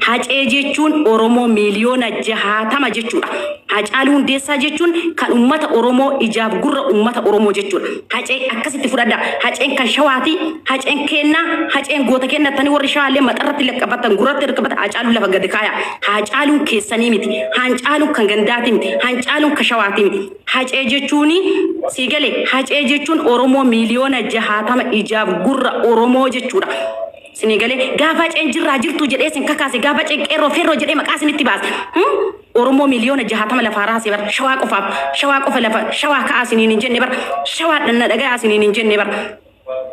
Hacee jechuun Oromoo miiliyoona 60 jechuudha. Hacaaluu Hundeessaa jechuun kan ummata Oromoo, ijaaf gurra ummata Oromoo jechuudha. Hacee akkasitti fudhadhaa. Haceen kan Shawaati, Haceen keennaa, Haceen goota keenna jettanii warri Shawaallee maxarratti laqqafattan, gurratti laqqafattan, Hacaaluu lafa gadi kaaya. Hacaaluun keessanii miti. Hancaaluun kan gandaatii miti. Hancaaluun kan Shawaatii miti. Hacee jechuun sii galee? Hacee jechuun Oromoo miiliyoona 60, ijaaf gurra Oromoo jechuudha. Isinii galee? Gaafa Haceen jirraa jirtuu jedhee isin kakaase, gaafa Haceen qeerroo feerroo jedhee maqaa isinitti baase. Oromoo miiliyoona 60 lafaa raase bar. Shawaa qofaaf, Shawaa qofa lafa Shawaa ka'aa isiniin hin jenne bar. Shawaadhaan na dhagayaa isiniin hin jenne bar.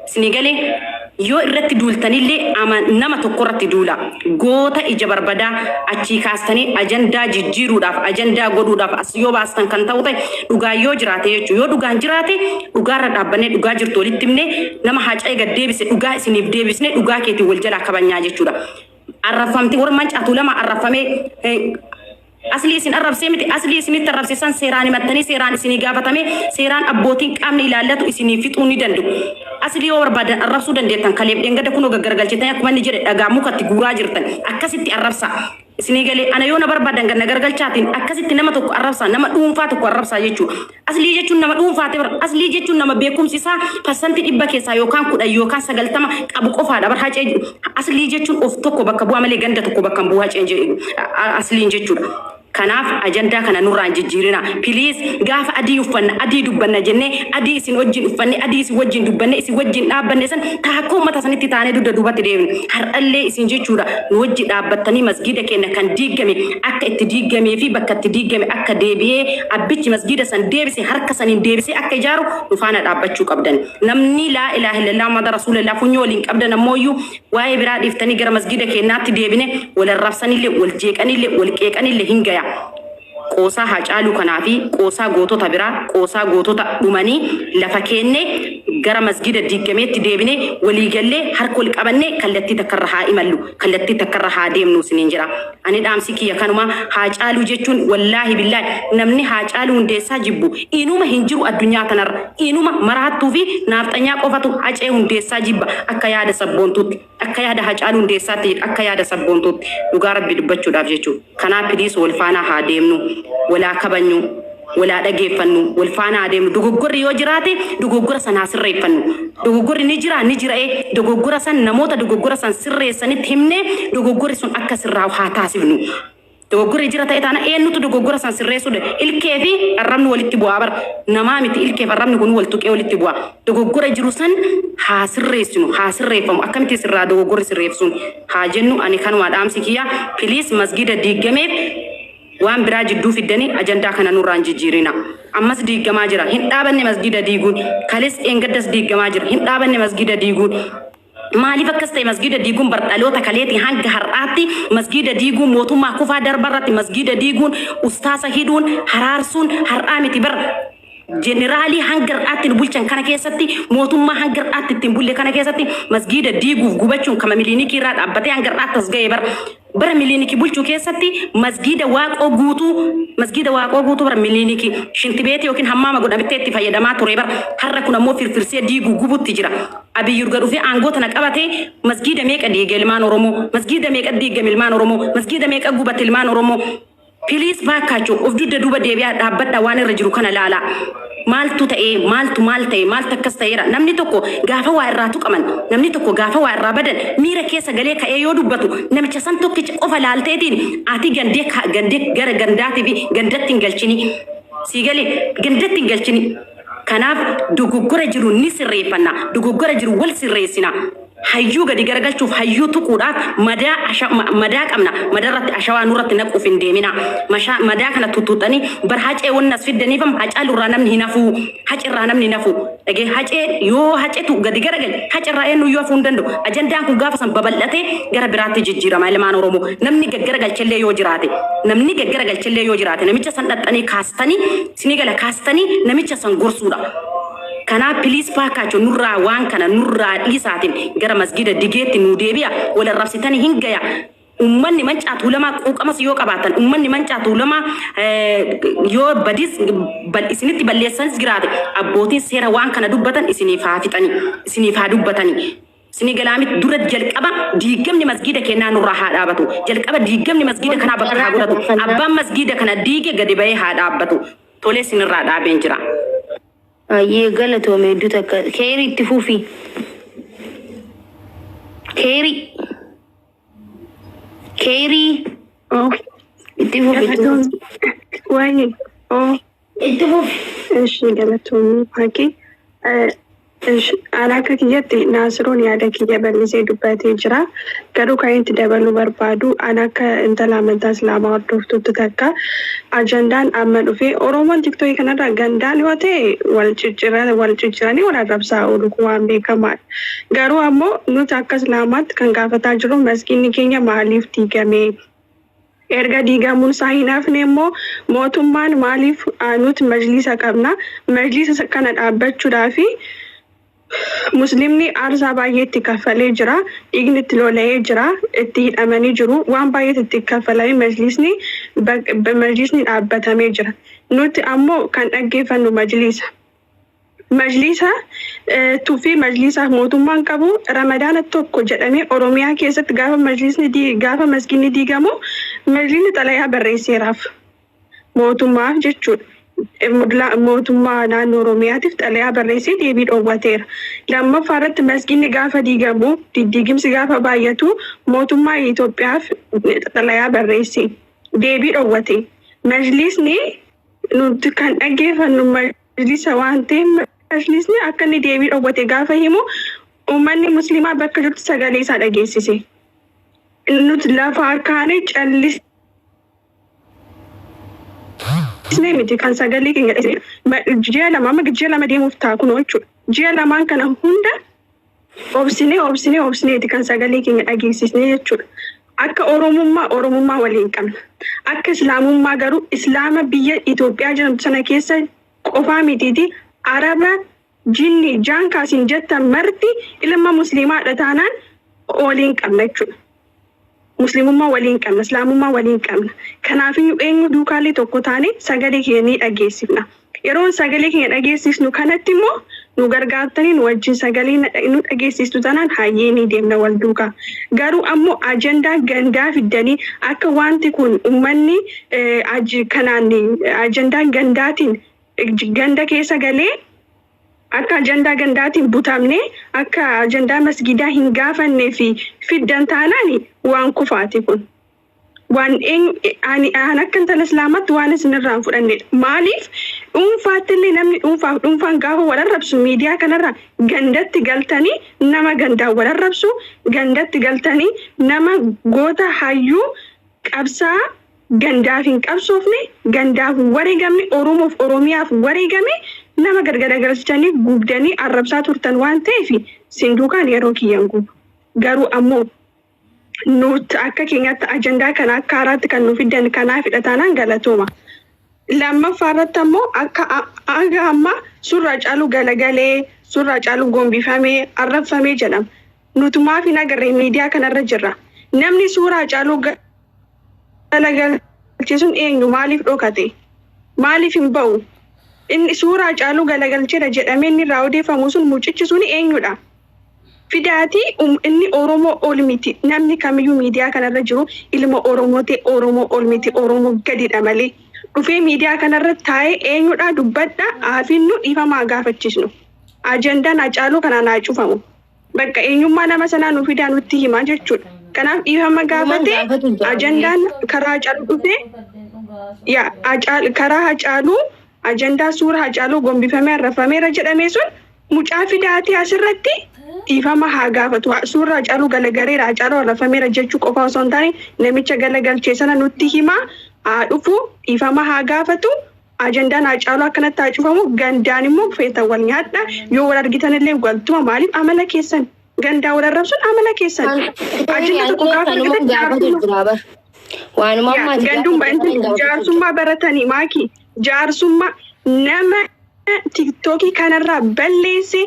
Isinii galee? Yoo irratti duultanillee ama nama tokko irratti duula. Goota ija barbadaa achii kaastanii ajandaa jijjiiruudhaaf, ajandaa godhuudhaaf as yoo baastan kan ta'u ta'e, dhugaan yoo jiraate jechuudha. Yoo dhugaan jiraate, dhugaarra dhaabbannee dhugaa jirtu walitti himnee, nama Hacee gad deebise dhugaa isiniif deebisnee, dhugaa keetiin wal jalaa kabanyaa jechuudha. Arrafamti warra Mancaa Tuulamaa arrafamee Aslii isin arrabsee miti. Aslii isinitti arrabse san seeraan himattanii, seeraan isinii gaafatamee, seeraan abbootiin qaamni ilaallatu isinii fixuu ni danda'u. Aslii yoo barbaadan arrabsuu dandeettan. Kaleef dhengada kunoo gaggaragalchitanii, akkuma inni jedhe, dhagaa mukatti guuraa jirtan. Akkasitti arrabsaa. Isinii galee? Ana yoo na barbaadan ganna gargalchaatiin akkasitti nama tokko arrabsaa, nama dhuunfaa tokko arrabsaa jechuudha. Aslii jechuun nama dhuunfaati bar. Aslii jechuun nama beekumsi isaa 100% keessaa yookaan 10 yookaan 90 qabu qofaadha bar. Hacee Aslii jechuun of tokko bakka bu'aa malee ganda tokko bakka hin bu'u Haceen, Asliin jechuudha. Kanaaf ajandaa kana nurraa hin jijjiirina. Please, gaafa adii uffanna, adii dubbanna jennee, adii isin wajjin uffanne, adii isin wajjin dubbanne, isin wajjin dhaabbanne san taakka uummata sanitti taanee dugda duubatti deebine. Har'allee isin jechuudha nu wajji dhaabbattanii masgiida keenya kan diiggame akka itti diiggamee fi bakka itti diiggame akka deebi'ee, abbichi masgiida san deebise harka saniin deebisee akka ijaaru nu faana dhaabbachuu qabdan. Namni laa ilaaha illallah Muhammad rasuulillah funyoo waliin qabdan ammooyyuu waa'ee biraa dhiiftanii gara masgiida keenyaatti deebine wal arrabsanillee, wal jeeqanillee, wal qeeqanillee hin gaya. Qoosaa Haacaaluu kanaa fi qoosaa gootota biraa, qoosaa gootota dhumanii lafa keenne, gara masgiida diiggameetti deebine, walii gallee, harka wal qabannee kallattii takkarra haa imallu, kallattii takkarra haa deemnu isiniin jira. Ani dhaamsi kiyya kanuma. Haacaaluu jechuun, wallaahi billaahi, namni Haacaaluu Hundeessaa jibbu inuma hin jiru addunyaa tanarra. Inuma maraattuu fi naafxanyaa qofatu Hacee Hundeessaa jibba akka yaada Sabboontuutti. Akka yaada Hacaaluu Hundeessaatti jedhe, akka yaada Sabboontuutti, dhugaa Rabbi dubbachuudhaaf jechuudha. Kanaaf please, wal faanaa haa deemnu, walaa kabajnu, walaa dhageeffannu, wal faanaa haa deemnu. Dogoggorri yoo jiraate dogoggora san haa sirreeffannu. Dogoggorri ni jira, ni jira ee, dogoggora san namoota dogoggora san sirreessanitti himnee dogoggorri sun akka sirraa'u haa taasifnu. Dogoggorri jira ta'e taana eenyutu dogoggora san sirreessuu danda'a? Ilkee fi arrabni walitti bu'aa bara. Namaa miti, ilkee fi arrabni kun wal tuqee walitti bu'a. Dogoggora jiru san haa sirreessinu, haa sirreeffamu. Akkamitti sirraa dogoggorri sirreessuun haa jennu. Ani kanuma dhaamsi kiyya. Please, masgiida diiggameef waan biraa jidduu fiddanii ajandaa kana nurraa hin jijjiirina. Ammas diiggamaa jira. Hin dhaabanne masgiida diiguun. Kales dheengaddas diiggamaa jira. Hin dhaabanne masgiida diiguun. Maaliif akkas ta'e masgiida diiguun? Bar dhaloota kaleetii hanga har'aatti masgiida diiguun, mootummaa kufaa darba irratti masgiida diiguun, ustaasa hidhuun, haraarsuun har'aa miti bar. Jeneraalii hanga har'aatti nu bulchan kana keessatti, mootummaa hanga har'aatti ittiin bulle kana keessatti, masgiida diiguuf gubachuun kama Miliinikii irraa dhaabbatee hanga har'aatti as ga'e bar. Bara Miliinikii bulchuu keessatti masgiida Waaqoo Guutuu, masgiida Waaqoo Guutuu bara Miliinikii shintibeetii yookiin hammaama godhamettee itti fayyadamaa ture bar. Har'a kun ammoo firfirsee diiguu gubutti jira. Abiyyi urga dhufee aangoo tana qabatee masgiida meeqa diige ilmaan Oromoo? Masgiida meeqa diigame ilmaan Oromoo? Masgiida meeqa gubate ilmaan Oromoo? Please, baakkaachuu of dugda duuba deebi'aa dhaabbadha, waan irra jiru kana laalaa. Maaltu ta'ee, maaltu maal ta'e, maaltu akkas ta'eera? Namni tokko gaafa waa irraa tuqaman, namni tokko gaafa waa irraa badan miira keessa galee ka'ee yoo dubbatu, namicha san tokkicha qofa laalteetiin ati gandee gandee gara gandaatii fi gandatti hin galchini. Sii galee? Gandatti hin galchini. Kanaaf dogoggora jiru ni sirreeffanna, dogoggora jiru wal sirreessina. Hayyuu gadi garagalchuuf, hayyuu tuquudhaaf madaa madaa qabna. Madarratti ashawaa nurratti naquuf hin deemina. Mashaa madaa kana tuttuuxanii bar Hacee wanni as fiddaniifam. Hacaalurraa namni hin hafuu. Hacerraa namni hin hafu. Dhagee, Hacee yoo Hacetu gadi garagale, Hacerraa eenyuyyuu hafuu hin danda'u. Ajandaan kun gaafa san babal'atee gara biraatti jijjiirama ilmaan Oromoo. Namni gaggaragalchellee yoo jiraate, namni gaggaragalchellee yoo jiraate, namicha san dhaxxanii kaastanii, isinii gala, kaastanii namicha san gorsuudha. Kanaaf please, baakaacho nurraa waan kana nurraa dhiisaatiin gara masgiida digeetti nuu deebi'a. Wal arrabsitanii hin gaya. Ummanni Mancaa Tuulamaa quuqamas yoo qabaatan, ummanni Mancaa Tuulamaa yoo badis isinitti balleessanis jiraate, abbootiin seera waan kana dubbatan isiniif haa fixanii, isiniif haa dubbatanii. Isinii galaamit dura jalqaba diigamni masgiida kennaa nurraa haa dhaabatu. Jalqaba diigamni masgiida kanaa bakka haa godhatu. Abbaan masgiida kana diige gadi bahee haa dhaabbatu. Tolee isinirraa dhaabeen jira. Ayyee galatoome hedduu takka. Keerii itti fufi. Keerii. Keerii. Itti fufi itti fufi. Waa'ee oo Itti fufi. Ishi galatoomii fakkii ani akka kiyyatti Naasiroon yaada kiyya bal'isee dubbatee jira. Garuu kan itti dabaluu barbaadu ani akka intala amantaa Islaamaa hordoftuutti takka ajandaan amma dhufe Oromoon TikTokii kanarra gandaan yoo ta'e wal cicciran wal cicciranii wal arrabsaa oolu kun waan beekamaadha. Garuu ammoo nuti akka Islaamaatti kan gaafataa jirru maskiinni keenya maaliif diigame? Erga diigamuun isaa hin hafne immoo mootummaan maaliif nuti majlisa qabna. Majlisa kana dhaabbachuudhaafi muslimni aarsaa baay'ee itti kaffalee jira. Dhiigni itti lola'ee jira. Itti hidhamanii jiru. Waan baay'eetu itti kaffalamee majlisni dhaabbatamee jira. Nuti ammoo kan dhaggeeffannu majlisa. Majlisa tuffii majlisaaf mootummaan qabu Ramadaana tokko jedhamee Oromiyaa keessatti gaafa majlisni gaafa masgiinni diigamu majlisni xalayaa barreesseeraaf mootummaaf jechuudha. Mootummaa naannoo Oromiyaatiif xalayaa barreessee deebii dhoowwateera. Lammaffaa irratti masgiinni gaafa diigamu diddiigimsi gaafa baay'atu mootummaa Itoophiyaaf xalayaa barreesse deebii dhoowwate. Majlisni nuti kan dhaggeeffannu majlisa waan ta'eef majlisni akka inni deebii dhoowwate gaafa himu uummanni musliimaa bakka jirtu sagalee isaa dhageessise. Nuti lafaa kaanee callisnee miti kan sagalee keenya dhageessise. Ji'a 2 amma ji'a 2 deemuuf ta'a kunoo jechuudha. Ji'a lamaan kana hunda obsinee obsinee obsineeti kan sagalee keenya dhageessisnee jechuudha. Akka Oromummaa Oromummaa waliin qabna. Akka Islaamummaa garuu Islaama biyya Itoophiyaa jedhamtu sana keessa qofaa mitiiti Araba jinni jaan kaasiin jettan marti ilma musliimaadha taanaan waliin qabna jechuudha. Muslimummaa waliin qabna, Islaamummaa waliin qabna. Kanaafiyyuu eenyu duukaalee tokko taane sagalee keenya ni dhageessifna. Yeroo sagalee keenya dhageessisnu kanatti immoo nu gargaartanii nu wajjin sagalee nu dhageessistu taanaan hayyee ni deemna wal duukaa. Garuu ammoo ajandaa gandaa fiddanii akka wanti kun uummanni kanaan ajandaa gandaatiin ganda keessa galee akka ajandaa gandaatiin butamne akka ajandaa masgidaa hin gaafannee fi fiddan taanaan waan kufaati kun. Waan ani akka intala Islaamaatti waan isinirraa hin fudhannedha. Maaliif dhuunfaatti illee namni dhuunfaaf dhuunfaan gaafa wal arrabsu miidiyaa kanarra gandatti galtanii nama gandaan wal arrabsu gandatti galtanii nama goota hayyuu qabsaa gandaaf hin qabsoofne gandaaf wareegamne Oromoof Oromiyaaf wareegame nama gargaragalchanii gubdanii arrabsaa turtan waan ta'eef sin duukaan yeroo kiyyan gubu. Garuu ammoo nuti akka keenyaatti ajandaa kana akka haaraatti kan nu fiddan kanaafidha taanaan galatooma. Lammaffaa irratti ammoo akka hanga ammaa surraa caalu galagalee surraa caalu gombifamee arrabfamee jedhama. Nutumaaf hin agarre miidiyaa kanarra jirra. Namni suuraa caaluu galagalche sun eenyu maaliif dhokate? Maaliif hin ba'u? Inni suuraa caaluu galagalcheera jedhamee inni irraa odeeffamu sun mucichi sun eenyudha? Fidaatii inni Oromoo ol miti. Namni kamiyyuu miidiyaa kanarra jiru ilma Oromoo ta'e Oromoo ol miti. Oromoo gadidha malee. Dhufee miidiyaa kanarra taa'ee eenyudha dubbadha haafinnu dhiifamaa gaafachisnu. Ajandaan Hacaaluu kanaan haa cufamu. Bakka eenyummaa nama sanaa nu fidaa nutti himaa jechuudha. Kanaaf dhiifama gaafatee ajandaan karaa Hacaaluu dhufee yaa karaa Hacaaluu ajandaa suura Hacaaluu gombifamee arrafameera jedhamee sun mucaa fidaatii asirratti dhiifama haa gaafatu. Suuraa Hacaaluu galagaleera Hacaaluu arrafameera jechuu qofa osoo hin taane namicha galagalchee sana nutti himaa haa dhufu dhiifama haa gaafatu. Ajandaan Hacaaluu akkanatti haa cufamu gandaan immoo feetan wal nyaadha yoo wal argitan illee waltuma maaliif amala keessan gandaa wal arrabsuun amala keessan. Ajandaa tokko gaafa argitan jaarsummaa Waanuma ammaati gandummaa jaarsummaa baratanii maaki jaarsummaa nama TikTokii kanarraa balleesse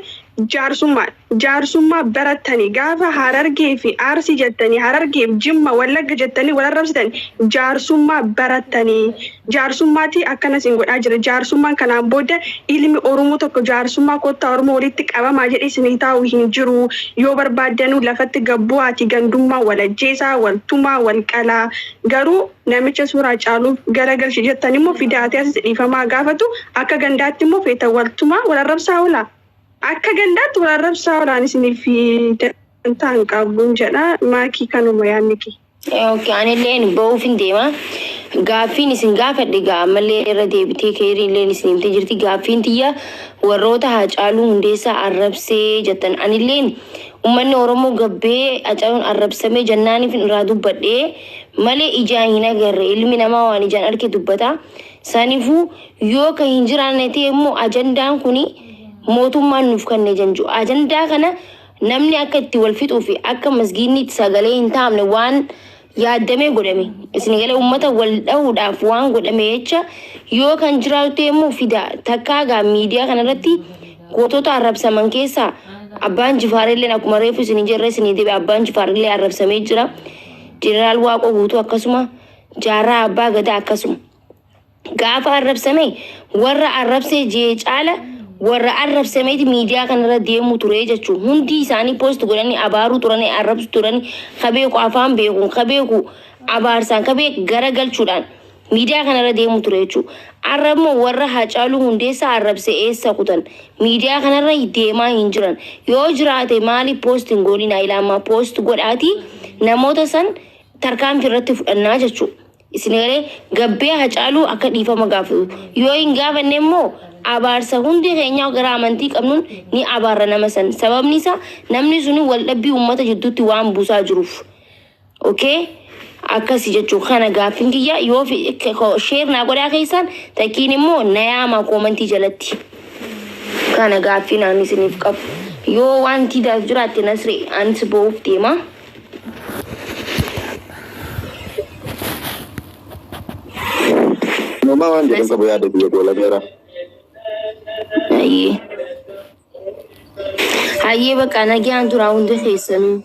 Jaarsummaa jaarsummaa barattanii gaafa Harargee fi Arsii jettanii, Harargee fi Jimma, Wallagga jettanii wal arrabsitan, jaarsummaa barattanii jaarsummaati akkana isin godhaa jira. Jaarsummaan kanaan booda ilmi Oromoo tokko jaarsummaa kottaa Oromoo walitti qabamaa jedhee isinii taa'u hin jiru. Yoo barbaaddanuu lafatti gabbu'aati gandummaa wal ajjeesaa, wal tumaa, wal qalaa. Garuu namicha suuraa caaluuf garagalchi jettan immoo fidaatee asitti dhiifamaa gaafatu. Akka gandaatti immoo feeta wal tumaa, wal arrabsaa oolaa. Akka gandaatti wal arrabsaa oolaan isiniif dantaa hin qabuun jedha. Maakii, kanuma yaadni kee. Okay, anilleen ba'uuf hin deema. Gaaffiin isin gaafadhe gaa ammallee irra deebitee keeriin illee isin himtee jirti. Gaaffiin tiyya warroota Haacaaluu Hundeessaa arrabsee jettan. Anilleen uummanni Oromoo gabbee Haacaaluun arrabsamee jennaaniif irraa dubbadhee malee ijaan hin agarre. Ilmi namaa waan ijaan arge dubbata. Saniifuu yoo kan hin jiraanne ta'e immoo ajandaan kuni mootummaan nuuf kenne janju. Ajandaa kana namni akka itti wal fixuu fi akka masgiidni itti sagalee hin taamne waan yaaddamee godhame. Isin galee uummata wal dhahuudhaaf waan godhame jecha yoo kan jiraatu ta'e immoo fida. Takkaa gaa miidiyaa kanarratti gootota arrabsaman keessaa Abbaan Jifaarillee akkuma reefu isin jirre isin deebi, Abbaan Jifaarillee arrabsamee jira. Jeneraal Waaqoo Guutuu akkasuma, Jaarraa Abbaa Gadaa akkasuma. Gaafa arrabsame warra arrabsee jee caala warra arrabsameeti miidiyaa kanarra deemuu ture jechuun hundi isaanii post godhanii abaaruu turanii, arrabsu turanii, ka beeku afaan beekuun, ka beeku abaarsaan, ka beeku gara galchuudhaan miidiyaa kanarra deemuu ture jechuudha. Arrabmoo warra Haacaaluu Hundeessaa arrabse eessa kutan? Miidiyaa kanarra deemaa hin jiran. Yoo jiraate maaliif post hin godhinaa? Ilaamaa post godhaati namoota san tarkaanfii irratti fudhannaa jechuudha. Isin galee gabbee Hacaaluu akka dhiifama gaafatu. Yoo hin gaafanne immoo abaarsa hundi keenya gara amantii qabnuun ni abaarra nama san. Sababni isaa namni suni wal dhabbii uummata jidduutti waan buusaa jiruuf. Okay? Akkasi jechuun kana gaaffiin kiyya. Yoo share naa godhaa keessaan takkiin immoo na yaamaa comment jalatti. Kana gaaffiin ani isiniif qabu. Yoo wanti daaf jiraatte, Nasri, anis ba'uuf deema. Nama waan jedhan qabu, yaada biyya goolameera. Hayyee. Hayyee, bakka nagaan turaa hundi keessanuu.